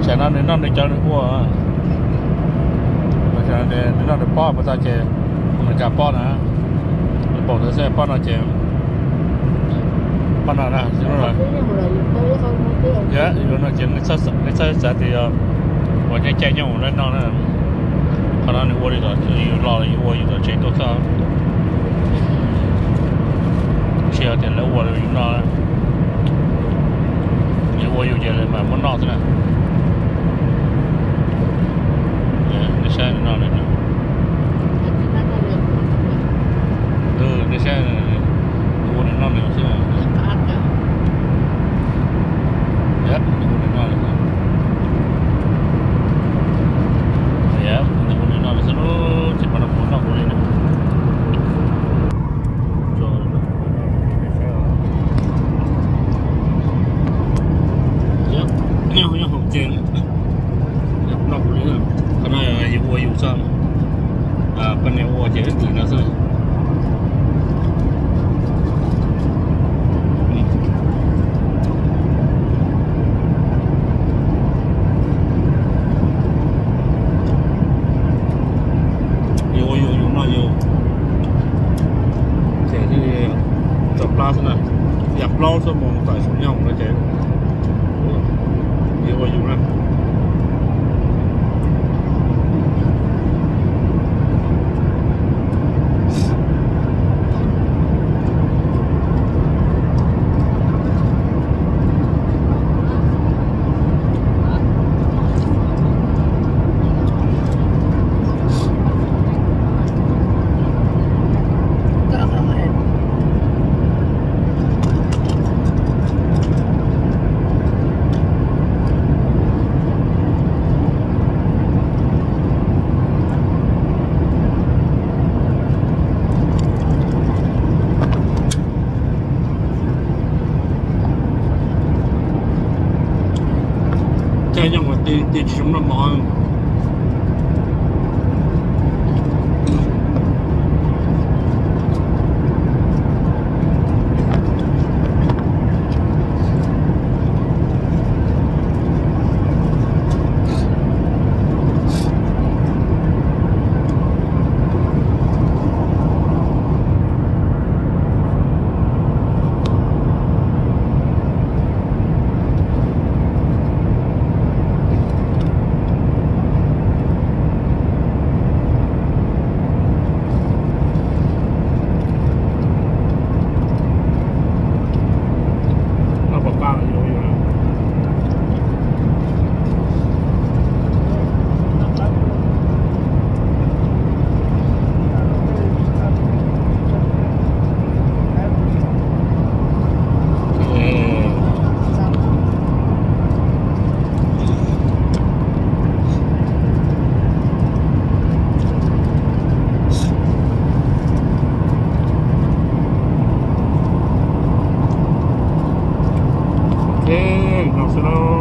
Cas no nws noj nws cov nws ua, nws noj nws pob pas tas ces nws cas pob na, nws npaum ntawd xwb pob no ces pob no na. Yog no ces nej txhob xav tias yog uas nej caij nyooj mus noj no na. Qhov no nws ua li tom yus los yus ua yus tom tsev tuaj koj, tsis yog tias lawv ua yus no, yus ua yus ces lawv mam muab noj xwb na. Nej saib no, nej saib, ua nws noj nws xwb. Ua nws noj nws xwb, ua nws noj nws xwb, ces pab no kuv noj kuv li na. Nyob hauv ces noj kuv li, qhov no yus ua yus xwb, pab no ua ces ib txwm no xwb. Yus ua yus, yus noj yus, ces thiaj li tso plab xwb na. Yam plaub xuab moos tawm saum nyoog no ces yus ua yus na. Caij nyob ua ti ti tsis zoo noj mov. Ok, no xwb na.